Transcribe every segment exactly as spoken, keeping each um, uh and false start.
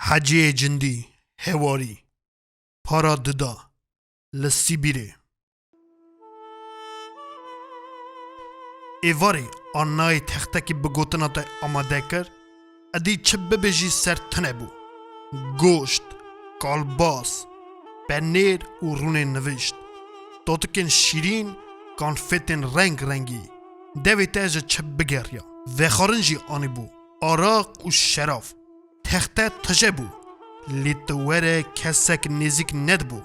Qeciyê cindî, hewarî, para dida, li Sîbîrê. Êvarê Annayê textekî bi gotina te amade kir, edî çi bibêjî ser tune bû. Goşt, kalbas, penêr û rûnên nivîşt. Totikên şîrîn, konfetên reng rengî. Devê te ji çi bigeriya. Vexwarin jî anîbû. Araq û şerab. Texte tije bû. Lê tu were kesek nêzîk nedibû.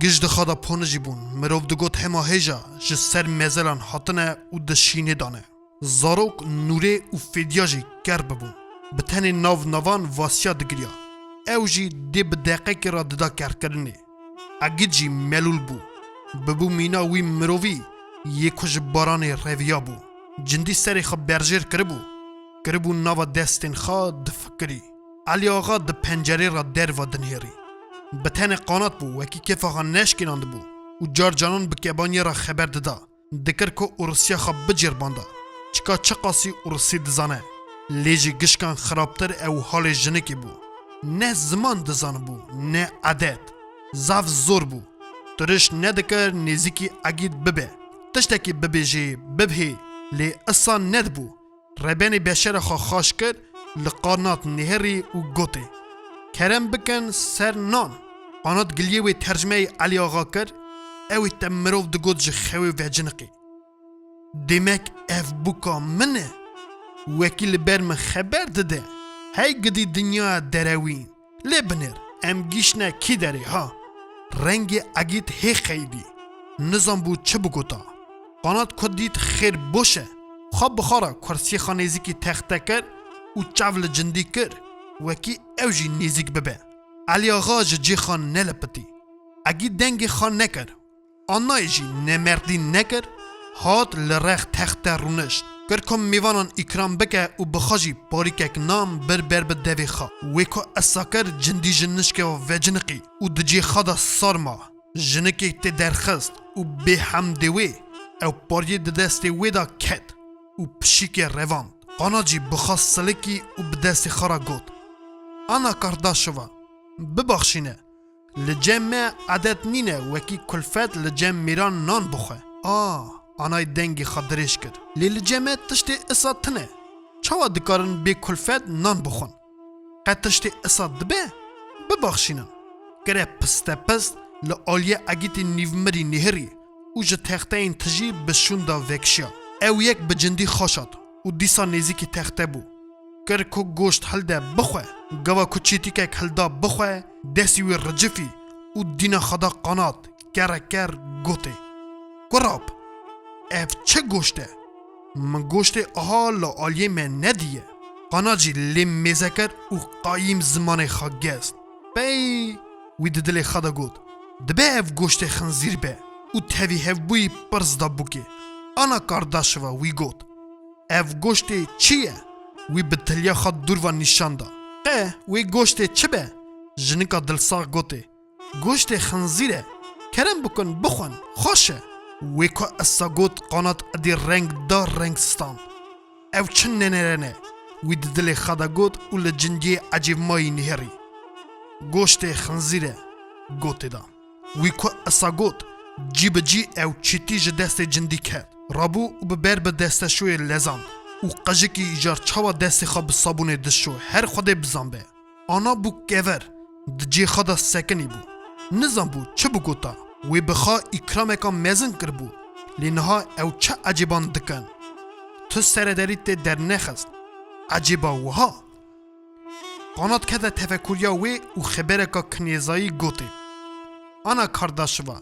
Giş di xada ponijî bûn. Mirov digot hema hêja ji ser mezelan hatine û di şînê dane. Zarok Nûrê û Fêdiya jî ker bibûn. Bi tenê nav navan Vasiya digiriya. Ew jî dê bi deqekê re dida kerkirinê. Egîd jî melûl bû. Bibû mîna wî mirovî yê ku ji baranê reviyabû. Cindî serê xwe berjêr kiribû. Kiribû nava destên xwe difikirî. Elî Axa di pencerê re derva dinihêrî. Bi tenê qanat bû, wekî kêfa xwe neşkînandibû û car caran bi kebaniyê re xeber dida. Dikir ku Ûrisiya xwe bicêrbanda. Çika çiqasî Ûrisî dizane. Lê ji gişkan xirabtir ew halê jinikê bû. Ne ziman dizanibû, ne edet. Zaf zor bû. Tiriş nedikir nêzîkî Egîd bibe. Tiştekî bibêjê, bibhê, lê isa nedibû. Rebenê beşera xwe xaş kir, li qanat nihêrî û gotê, "Kerem bikin ser nan." Qanat giliyê wê tercmeyê Elî Axa kir, ew ê te mirov digot ji xewê veciniqî. "Demek ev bûka min e? Wekî li ber min xeber dide. Hey gidî dinyaya derewîn. Lê binêr, em gîştine kî derê ha?" Rengê Egîd hê qeydî. Nizanbû çi bigota. Qanat ku dît xêr boş e, xwe bi xwe re kursiyê xwe nêzîkî texte kir û çav li cindî kir, wekî ew jî nêzîk bibe. Elî Axa ji cê xwe nelipitî. Egîd dengê xwe nekir. Annayê jî nemerdî nekir, hat li rex texte rûnişt. Kir ku mêvanan îkram bike û bi xwe jî parîkek nan bir ber bi devê xwe. Wê ku isa kir cindî ji nişkê ve veciniqî û di cê xwe de sar ma. Jinikê tê derxist û bê hemdê wê ew pariyê di destê wê de ket û pişikê revand. Qanat jî bi xwe silikî û bi destê xwe re got, "Ana Kardaşova, bibaxşîne. Li cem me edet nîne wekî kulfet li cem mêran nan bixwe." A, Anay dengê xwe dirêj kir. "Lê li cem me tiştê isa tine. Çawa dikarin bê kulfet nan bixwin? Qe tiştê isa dibe? Bibaxşînin." Kire pistepist li aliyê Egîtê nîvmirî nihêrî û ji texteyên tijî bi şûn de vekişiya. Ew yek bi cindî xaşat û dîsa nêzîkî texte bû. Kir ku goşt hilde bixwe, gava ku çîtîkek hilda bixwe, destî wî ricifî û dîna xwe da Qanat, kereker gotê, "Kurab, ev çi goşt e? Min goştê aha li aliyê me nediye." Qanat jî lê mêze kir û qayîm zimanê xwe gest. "Pey!" wî di dilê xwe de got, "Dibe ev goştê xinzîr be û tevî hevbûyî pirs da bûkê." "Ana Kardaşova," wî got, "ev goştê çi ye?" Wî bi tiliya xwe dûr ve nîşan da. "Qe wê goştê çi be?" Jinika dilsax gotê, "Goştê xinzîr e. Kerem bikin bixwin, xweş e." Wê ku isa got Qanat edî reng da reng stand. "Ev çi nenere ne?" wî di dilê xwe de got û li cindiyê ecêbmayî nihêrî. "Goştê xinzîr e," gotê da. Wî ku isa got, cî bi cî ew çîtî ji destê cindî ket. Rabû û bi ber bi desteşoyê lezand û qijikî îcar çawa destê xwe bi sabûnê dişo her Xwedê bizanbe. Ana bû kever, di cê xwe de sekinî bû. Nizanbû çi bigota. Wê bi xwe îkrameka mezin kiribû. Lê niha ew çi ecêban dikin? Tu serederî tê dernexist. Ecêba wiha? Qanat kete tefekuriya wê û xebereka kinêzayî gotê, "Ana Kardaşova,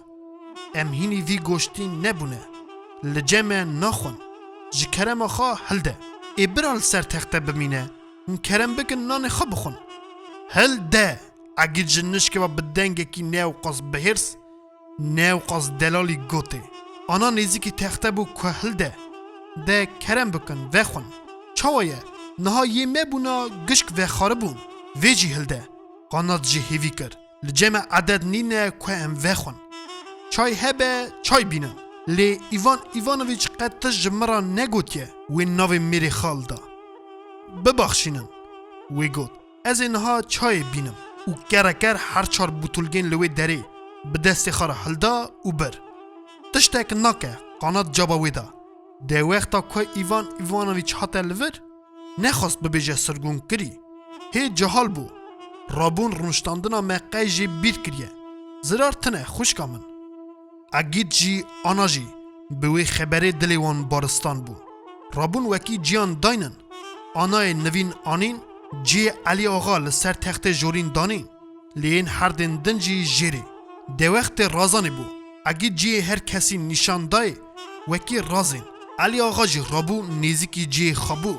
em hînî vî goştî nebûne. Li cem me naxwin. Ji kerema xwe hilde. Ê bira li ser texte bimîne, hûn kerem bikin nanê xwe bixwin." "Hilde!" Egîd ji nişkê ve bi dengekî ne ewqas bi hêrs, ne ewqas delalî gotê. Ana nêzîkî texte bû ku hilde. "De kerem bikin, vexwin. Çawa ye? Niha yê me bûna gişk vexwaribûn. Vê jî hilde." Qanat jî hêvî kir. "Li cem me edet nîne ku em vexwin. Çay hebe, çay bînin. Lê Îvan Îvanovîç qet tişt ji min re negotiye, wê navê mêrê xwe hilda." "Bibaxşînin," wê got. Ez ê niha çayê bînim. Û kereker her çar bûtulgên li wê derê bi destê xwe re hilda û bir. Tiştek nake, qanat caba wê da. Dê wexta ku Îvan Îvanovîç hate li vir, nexwest bibêje sirgûnkirî. Hê cehal bû. Rabûn rûniştandina me qey jê bîr kiriye. Zirar tine xwişka min. Egîd jî, Ana jî bi wê xeberê dilê wan baristan bû. Rabûn wekî ciyan daynin. Anayê nivîn anîn cihê Elî Axa li ser textê jorîn danîn. Lê yên herdên din jî jêrê. Dê wextê razanê bû. Egîd cihê her kesî nîşan dayê wekî razên. Elî Axa jî rabû nêzîkî cihê xwe bû.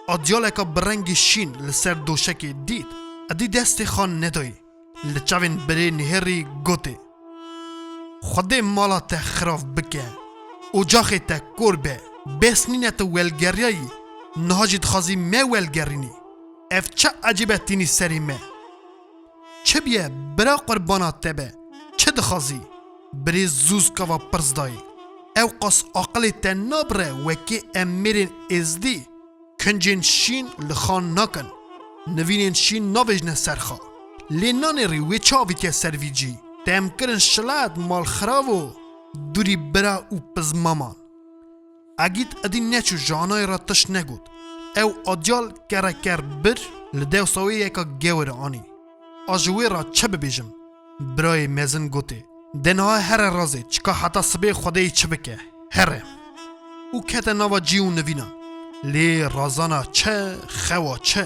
Adyaleka bi rengê şîn li ser doşekê dît. Edî destê xwe nedayê. Li çavên birê nihêrî gotê: Xwedê mala te xirav bike, ocaxê te kor be, bes nîne tu welgeriyayî, niha jî dixwazî me welgerînî. Ev çi ecêb e tînî serê me? Çi biye, bira qurbana te be, çi dixwazî? Birê zûz kava pirs dayê. Ew qas aqilê te nabire wekî em mêrên êzdî. Kincên şîn li xan nakin. Nivînên şîn navêjne ser xa. Lê nanêrî wê çi avîtiye ser vî cî. Te em kirin şilet, mal xiravo, dûrî bira û pizmaman. Egîd edî neçû ji anayê re tişt negot. Ew adyal kereker bir, li dewsa wê yeka gewr anî. A ji wê re çi bibêjim? Birayê mezin gotê: De niha here razê, çika heta sibê Xwedê yê çi bike. Here. Û kete nava cî û nivînan. Lê razana çi, xewa çi?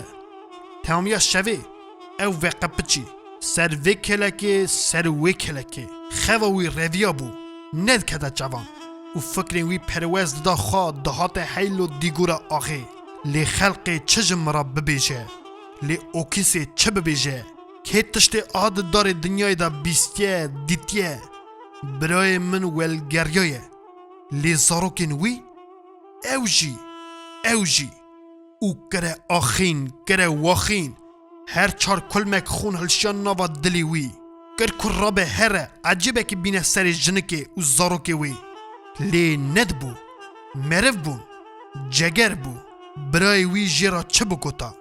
Tewmiya şevê ew veqepiçî, ser vê kelekê, ser wê kelekê. Xeva wî reviya bû, nedikete çavan. Û fikrên wî perwez dida xwe, dihate heylo dîgora axê. Lê xelqê çi ji min re bibêje? Lê Okîsê çi bibêje? Kê tiştê a di darê dinyayê de bîstiye, dîtiye? Birayê min welgeriyaye. Lê zarokên wî? Ew jî, ew jî. Û kire axîn, kire waxîn. Her çar kulmek xûn hilşiya nava dilê wî. Kir ku rabe here, ecêbekî bîne serê jinikê û zarokê wê. Lê nedibû. Meriv bûn. Ceger bû. Birayê wî jê re çi bigota?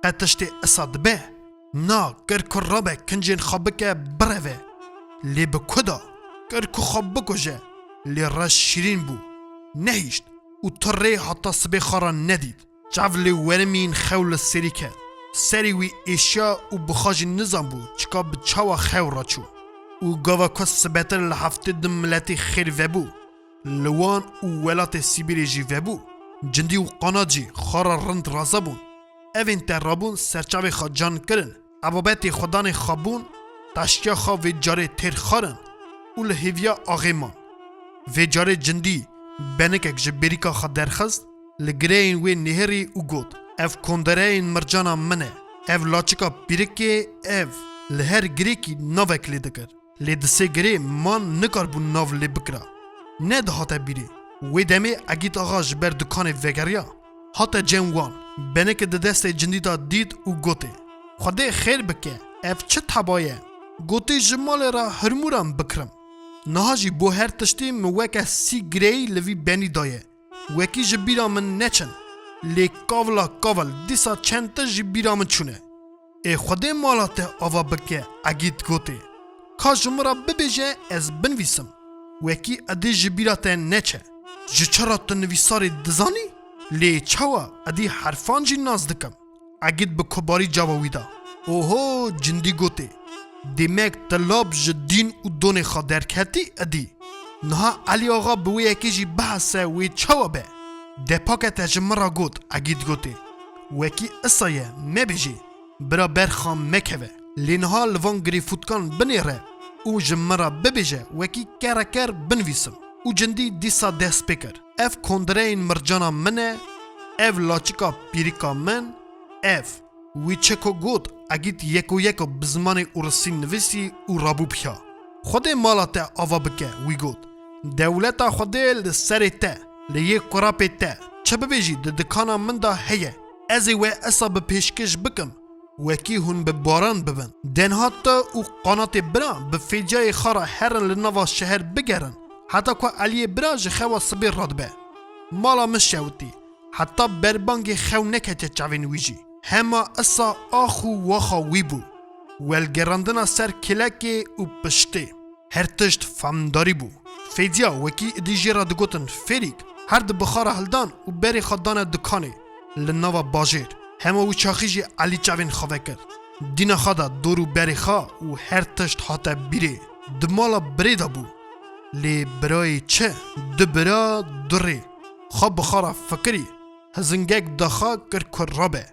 Qe tiştê isa dibe? Na, kir ku rabe kincên xwe bike bireve. Lê bi ku da? Kir ku xwe bikuje. Lê reş şîrîn bû. Nehişt û tu rê heta sibê xwe re nedît. Çav lê werimîn xew li serî ket. Serî wî êşiya û bi xwe jî nizanbû çika bi çawa xew re çû. Û gava ku sibetir li heftê din miletê xêr vebû, li wan û welatê Sîbîrê jî vebû, cindî û qanat jî xwe re rind razabûn. Evên te rabûn serçavê xwe can kirin, ebabetê xwedanê xwe bûn, taştiya xwe vê carê têr xwarin û li hêviya axê man. Vê carê cindî benikek ji bêrîka xwe derxist, li gireyên wê nihêrî û got: Ev kondereyên mircana min e. Ev laçika pîrikê, ev. Li her girêkî navek lê dikir. Lê di sê girê man nikaribû nav lê bikira. Nedihate bîrê. Wê demê Egîd Axa ji ber dukanê vegeriya. Hate cem wan. Benekê di destê cindî de dît û gotê: Xwedê xêr bike. Ev çi teba ye? Gotê: Ji malê re hirmûran bikirim. Niha jî bo her tiştî min weke sî gireyî li vî benî daye. Wekî ji bîra min neçin. Lê kavla kavil dîsa çend tişt ji bîra min çûne. Ê Xwedê mala te ava bike, Egîd gotê. Ka ji min re bibêje ez binivîsim. Wekî edê ji bîra te neçe. Ji çi re tu nivîsarê dizanî? Lê çawa, edî herfan jî nas dikim. Egîd bi kubarî cava wî da. Oho, cindî gotê. Demek tu lab ji dîn û donê xwe derketî edî. Niha Elî Axa bi wê yekê jî bihese wê çawa be? Depake te ji min re got, Egîd gotê. Wekî isa ye, mebêjê. Bira ber xwe mekeve. Lê niha li van girêfûtkan binêre û ji min re bibêje wekî kereker binivîsim. Û cindî dîsa dest pê kir. Ev kondireyên mircana min e, ev laçika pîrika min, ev. Wî çeko got, Egîd yeko yeko bi zimanê ûrisî nivîsî û rabû piya. Xwedê mala te ava bike, wî got. Dewleta Xwedê li serê te, li yê kurapê te, çi bibêjî di dikana min de heye. Ez ê we esa bi pêşkêş bikim, wekî hûn bi baran bibin. Denha tu û qanatê bira bi fêcayê xwe re herin li nava şeher bigerin, heta ku Eliyê bira ji xewa sibê radibe. Mala min şewitî. Heta berbangê xew neketiye çavên wî jî. Hema isa ax û waxa wî bû. Welgerandina ser kêlekê û piştê. Her tişt famdarî bû. Fêdiya wekî idî jê re digotin Fêrîk, her di bixara hildan û berê xwe dane dikanê li nava bajêr. Hema wî çaxî jî Elî çavên xwe vekir. Dîna xwe da dor û berê xwe û her tişt hate bîrê. Di mala birê de bû. Lê birayê çi? Du bira, du rê. Xwe bi xwe re fikirî. Hizingek daxa kir ku rabe.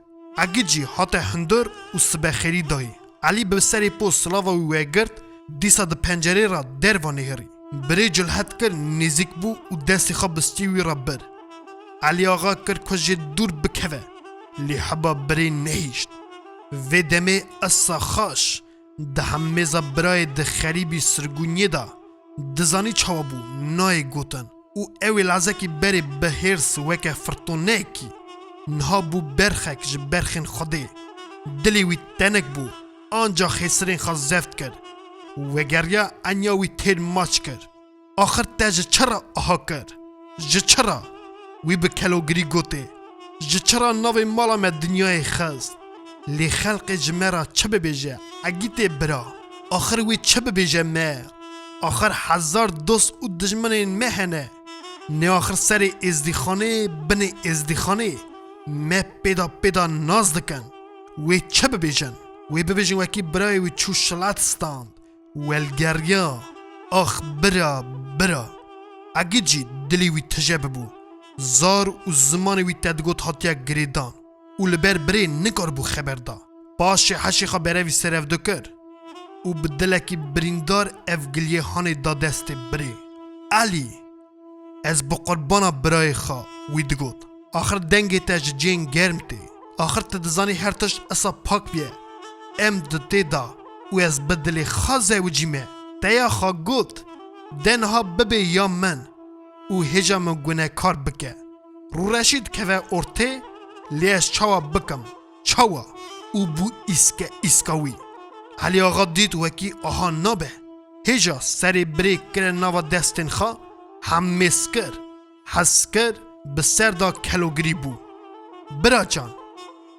Egîd jî hate hundir û sibe xêrî dayî. Elî bi serê po silava wî wegirt, dîsa di pencerê re derva nihêrî. Birê cilhet kir, nêzîk bû û destê xwe bi stî wî re bir. Elî axa kir ku jê dûr bikeve, lê heba birê nehişt. Vê demê isa xaş, di hemêza birayê di xerîbî sirgûniyê de, dizanî çawa bû, nayê gotin. Û ew ê lezekî berê bi hêrs weke firtoneyekî. Niha bû berxek ji berxên Xwedê. Dilê wî tenik bû, ancax hêsirên xwe zeft kir. Wegeriya enya wî têr maç kir. Axir te ji çi re aha kir? Ji çi re? Wî bi kelogirî gotê. Ji çi re navê mala me dinyayê xist? Lê xelkê ji me re çi bibêje, egîtê bira? Axir wê çi bibêje me? Axir hezar dost û dijminên me hene. Nêaxir serê êzdîxanê, binê êzdîxanê me pêda pêda nas dikin. Wê çi bibêjin? Wê bibêjin wekî birayê wî çû şilet stand. Welgeriya, ax bira, bira. Egîd jî dilê wî tije bibû. Zar û zimanê wî te digot hatiye girêdan û li ber birê nikaribû xeber da. Paşê heşê xwe berevî serev dikir û bi dilekî birîndar ev giliyê hanê da destê birê. Elî! Ez bi qurbana birayê xwe, wî digot. Axir dengê te ji cihên germ tê. Axir tu dizanî her tişt isa pak bûye. Em di tê de û ez bi dilê xwe zewicîme. Te ya xwe got, de niha bibê ya min û hêja min gunekar bike. Rûreşî dikeve ortê, lê ez çawa bikim? Çawa? Û bû îske îska wî. Elî Axa dît wekî aha nabe. Hêja serê birê kire nava destên xwe, hemêz kir, hez kir, bi ser da kelogirî bû. Bira can,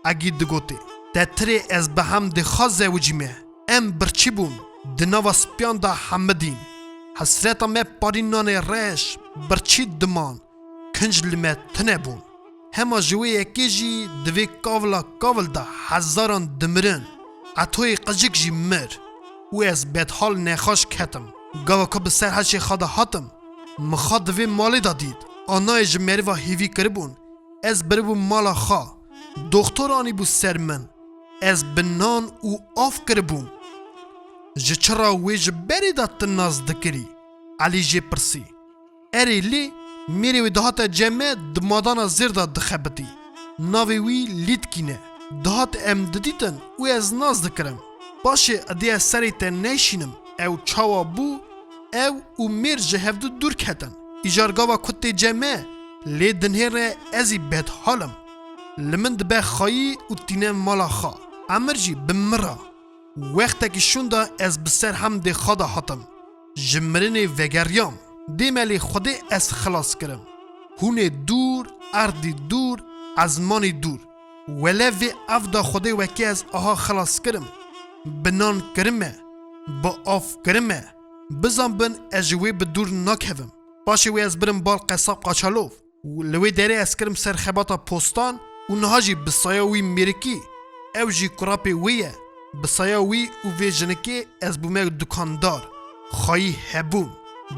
Egîd digotê, te tirê ez bi hemdê xwe zewicîme. Em birçî bûn, di nava spiyan da hemidîn. Hesreta me parî nanê reş, birçî diman, kinc li me tune bûn. Hema ji wê yekê jî di vê kavla kavil de hezaran dimirin. Etoyê qicik jî mir û ez bedhal nexaş ketim. Gava ku bi ser heşê xwe de hatim, min xwe di vê malê de dît. Anayê ji meriva hêvî kiribûn. Ez biribûm mala xwe. Doxtor anîbû ser min. Ez bi nan û av kiribûm. Ji çi re wê ji berê de tu nas dikirî? Elî jê pirsî. Erê lê, mêrê wê dihate cem me, di madana zêr de dixebitî. Navê wî Lîtkî ne. Dihat em didîtin û ez nas dikirim. Paşê edê ez serê te neyşînim. Ew çawa bû, ew û mêr ji hevdu dûr ketin. Îcar gava ku tê cem me, lê dinhêre ez î bedhal im. Li min dibe xayî û tîne mala xwe. Emir jî bi min re. Wextekî şûnda ez bi ser hemdê xwe de hatim. Ji mirinê vegeriyam. Dê me lê Xwedê ez xilas kirim. Hûnê dûr, erdî dûr, ezmanî dûr. Wele vê ev da Xwedê wekî ez aha xilas kirim. Bi nan kirime, bi av kirime. Bizan bin ez ji wê bi dûr nakevim. Paşê wê ez birim bal qesab qaçalov. Û li wê derê ez kirim ser xebata postan û niha jî bi saya wî mêrikî, ew jî kurapê wê ye, bi saya wî û vê jinikê ez bûme dukandar, xayî hebûn.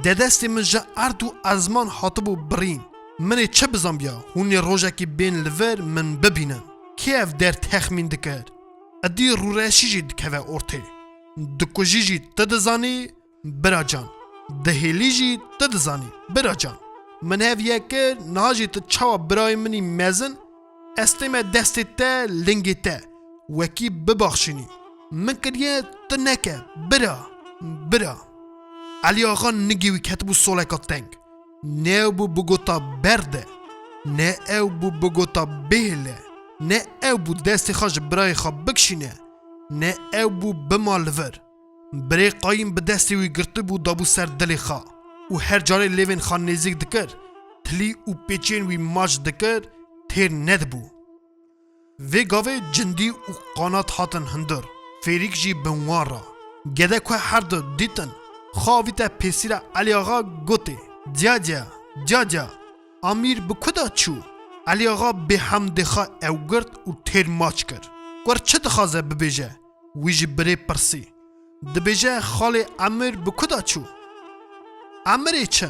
De destê min ji erd û ezman hatibû birîn. Min ê çi bizanbiya hûn ê rojekî bên li vir min bibînin? Kê ev der texmîn dikir? Edî rûreşî jî dikeve ortê. Dikujî jî tu dizanî, Bira can, dihêlî jî tu dizanî, bira can. Min hev ye kir, niha jî tu çawa birayê min î mezin, ez tême destê te, lingê te, wekî bibaxşînî. Min kiriye tu neke, bira, bira. Elî Axa nigê wî ketibû soleka teng. Ne ew bû bigota berde, ne ew bû bigota bihêle, ne ew bû destê xwe ji birayê xwe bikişîne, ne ew bû bima li vir. Birê qayîm bi destê wî girtibû dabû ser dilê xwe û her carê lêvên xwe nêzîk dikir, tilî û pêçiyên wî maç dikir, têr nedibû. Vê gavê cindî û qanat hatin hundir, fêrîk jî bin wan re. Gede ku her du dîtin, xwe avîte pêsîra Elî Axa, gotê, Diyadiya, diyadiya, Amîr bi ku de çû? Elî Axa bêhemdê xwe ew girt û têr maç kir. Kur çi dixwaze bibêje? Wî ji birê pirsî. Dibêje, Xalê Emir bi ku de çû? Emirê çi?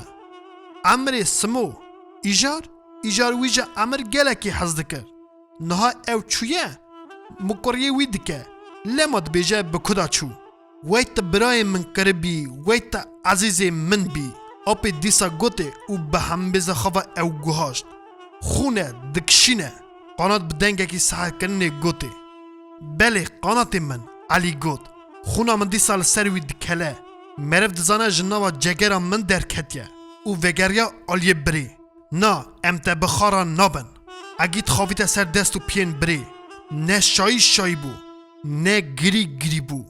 Emirê Simo. Îjar? Îjar wî ji Emir gelekî hez dikir. Niha ew çûye, mukuriyê wî dike. Lema dibêje bi ku de çû? Wey tu birayê min kiribî, wey tu ezîzê min bî. Apê dîsa gotê û bi hembêza xwe ve ew guhaşt. Xûn e, dikişîne. Qanat bi dengekî sehirkirinê gotê, Belê, qanatê min, Elî got. Xûna min dîsa li ser wî dikele. Meriv dizane ji nava cegera min derketiye û vegeriya aliyê birê. Na, em te bi xwe re nabin. Egîd xavîte ser dest û piyên birê. Ne şayî şayî bû, ne girî girî bû.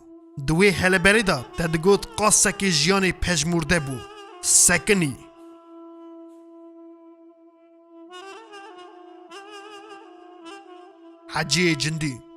Di wê heleberê de te digot qasekê jiyanê pejmûrde bû. Sekinî. Heciyê cindî.